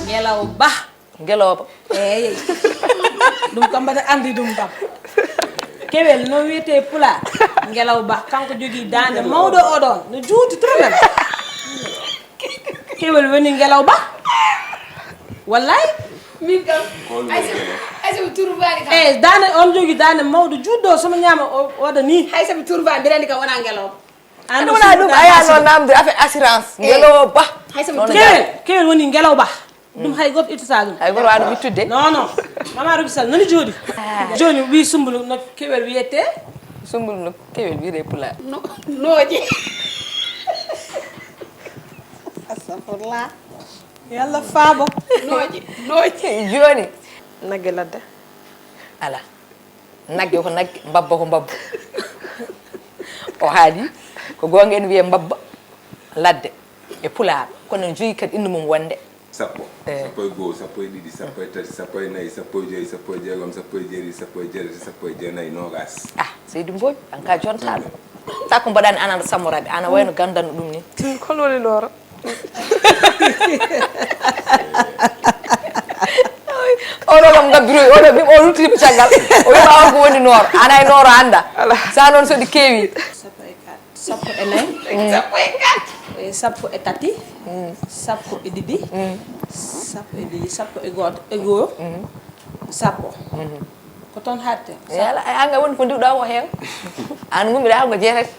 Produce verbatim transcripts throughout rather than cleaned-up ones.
Ngelawba. Ngelooba. Eeyi. Ɗum kam mbaɗa anndi ɗum kam. Kewel no wiyetee pulaar. Ngelawba kanko jogii daande mawɗo oɗon no juuti trop même. Kewel woni ngelawba. Wallay. Min kam. Aysa mi turbaani kam. Eyi daande on jogii daande mawɗo juutɗo somo ñaama o waɗa nii. Haysa mi turbaani mbiɗa anndi kam wonaa ngelawba. An wona ɗum a yaano namde affaire assurance. Ngelooba. Haysa mi turbaani. Kewel woni ngelawba. Ɗum hay goto ittata ɗum. Hay goto waɗa ɗum ittude. Non non. Mama Ruby Sall nani jooɗi. Joni wi Sumbulu no kewel wiyete. Sumbulu no kewel wiyete pulaar. Nooje. Astafurlah. Yalla faabo. Nooje. Nooje. Joni. Nagge ladde. Ala. Nagge ko nagge, mbabba ko mbabba. O haali ko goonga ene wiyee mbabba ladde e pulaar, kono ene jogii kadi innde mum wonde. Sappo, sappo e goo, sappo e ɗiɗi, sappo e tati, sappo e nayi, sappo e joyi, sappo e jeegom, sappo e jeeɗiɗi, sappo e jeetati, sappo e jeenayi, noogaas. Ah, seydi Mboojo, an ka jontaaɗo. Sakko mbaɗani an aɗa sammoraɓe, ana wayno gandano ɗum ni. Kono woni looro. Oɗo kam ngabbiroyi oɗo mi o luttima caggal o wiima on ko woni nooro ana e nooro anda sa noon soɗi keewi sappo e nayi sappo e tati sappo e ɗiɗi sappo e ɗiɗi sappo e gooto e goo sappo ko toon haaɗte anga woni ko ndiwɗa o heen an gummiɗa ko jeetati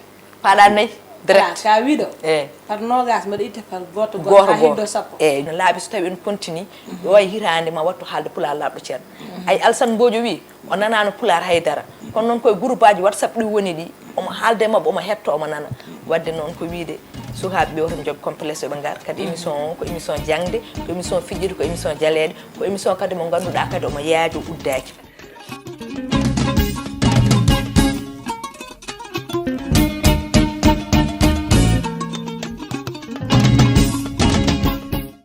Paɗa nayi direct. Ka wiɗo. Eh. Par nogas mbaɗa itte par goto goto ha heddo sappo. Eh, no laabi so tawi en continue. Ɗo e hirande ma wattu haalde pulaar laaɓɗo ceerno. Ay Alsan Mbojo wi o nanano pulaar haydara. Kono noon koye groupe aji WhatsApp ɗi woni ɗi. Omo haalde mabɓe omo hetto omo nana. Wadde noon ko wiide sukaaɓe ɓe woto job complexe ɓe ngar kadi émission o ko émission jangde ko émission fijjude ko émission jaleeɗe ko émission kadi mo ganduɗa kadi omo yaajo uddaki.